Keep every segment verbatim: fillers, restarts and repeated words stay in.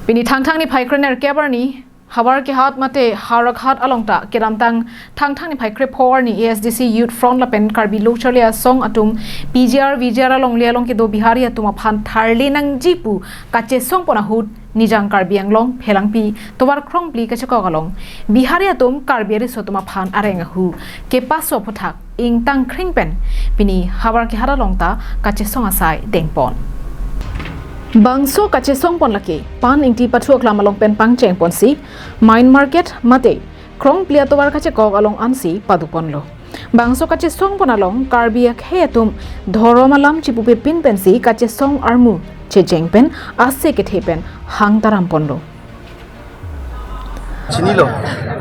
Pini Thangthang niphai krenerkep arni, Howraghat mate Howraghat along ta kedamtang Thangthang niphai krepho arni A S D C Youth Front lapen Karbi Lo Charli Asong atum P G R V G R alongle along kedo Bihari atum aphan tharle nangji pu kachesongpon ahut Nijang Karbi Anglong Phelangpi tovar krongphli kachekok along Bihari atum Karbi ariso atum aphan areng ahu kepaso aphuthak ingtang kring pen pini Howraghat along ta kachesong asai dengpon. Bangso kachesongpon lake Pan Ingti Pathu Aklam along pen pangchengponsi Main Market mate krongphli atovar kachekok along ansi padoponlo. Bangso kachesongpon along Karbi akhei atum dhorom alam chipupepin pensi kachesong armu checheng pen ase kethe pen hang taramponlo. Chinilo,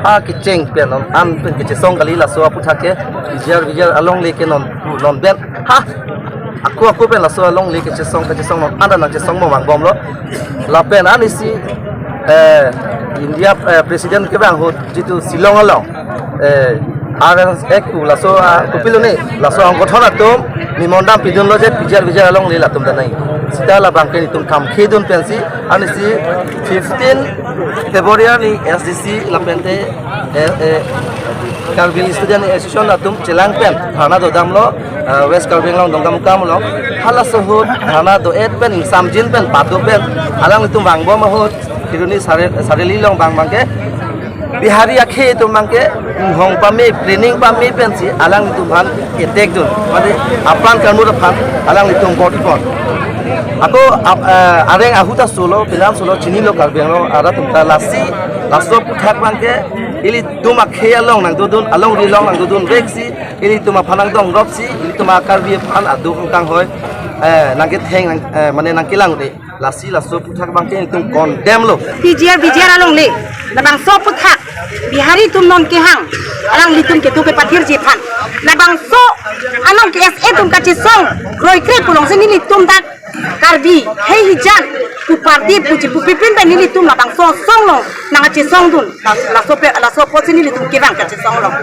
ha kecheng pen non an pen kechesong kali, laso aphuthak ke P G R V G R alongle ke non non pen ha ako ako pen laso alongle kechesong kechesong non an nangchesongmo vangbomlo. Lapen anisi eh, India eh, President kevang ahut jitu Shillong along eh, R S S pu laso ah, kopilo ne laso angkothon atum nimon dam pidunlo je P G R V G R alongle latum danai. Sita labang ke nitum kam khedun pensi anisi fifteen February ni A S D C lapente eh, eh, Karbi Student Association atum chelang pen dharna dodamlo eh, West Karbi Anglong Dongkamukam along. Halaso ahut dharna do-et pen ingsamjin pen pado pen alanglitum vangbom ahut Kheroni Sare- Sareli along bang bangke Bihari akhei atum bangke hong pame training pame pensi alanglitum aphan attack dun. Mane apran karmur aphan alanglitum bor-ipon. Ako ap- eh, areng ahu ta solo, penan solo, chinilo Karbi Anglong arat atum ta lasi, laso aphuthak bangke ilitum akhei along nangdodun, alongri along nangdodun veksi ilitum aphan nangdongropsi ilitum a Karbi aphan aduk angkang hoi eh, nangketheng nang, eh, mane nangkelang de. Lasi laso aphuthak bangke itum condemn lo. P G R V G R alongle, labangso aphuthak Bihari atum non kehang alanglitum kedo kepathirji aphan. Labangso along ke S A atum kachesong kroikre pulongsi nelitum dak Karbi hei hijan pu party pu chipupepin pen nelitum labangso asong along nangkachesongdun. Las- Laso pe laso apotsi nelitum kevang kachesong along.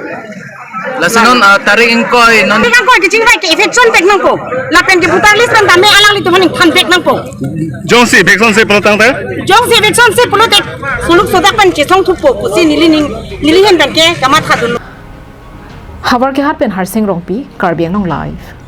Lasi non ah, tarik ingkoi non. Tarik ingkoi kechingvai ke eviction vek nangpo. Lapen ke voter list pen tame alanglitum aphan ingthan vek nangpo. Jongsi eviction se pulo tangte? Jongsi eviction se pulote suluk sodak pen chesong thupo pusi neli ning neli ahin pen ke kamatha dun. Howraghat pen Harsing Rongpi, Karbi Anglong Live.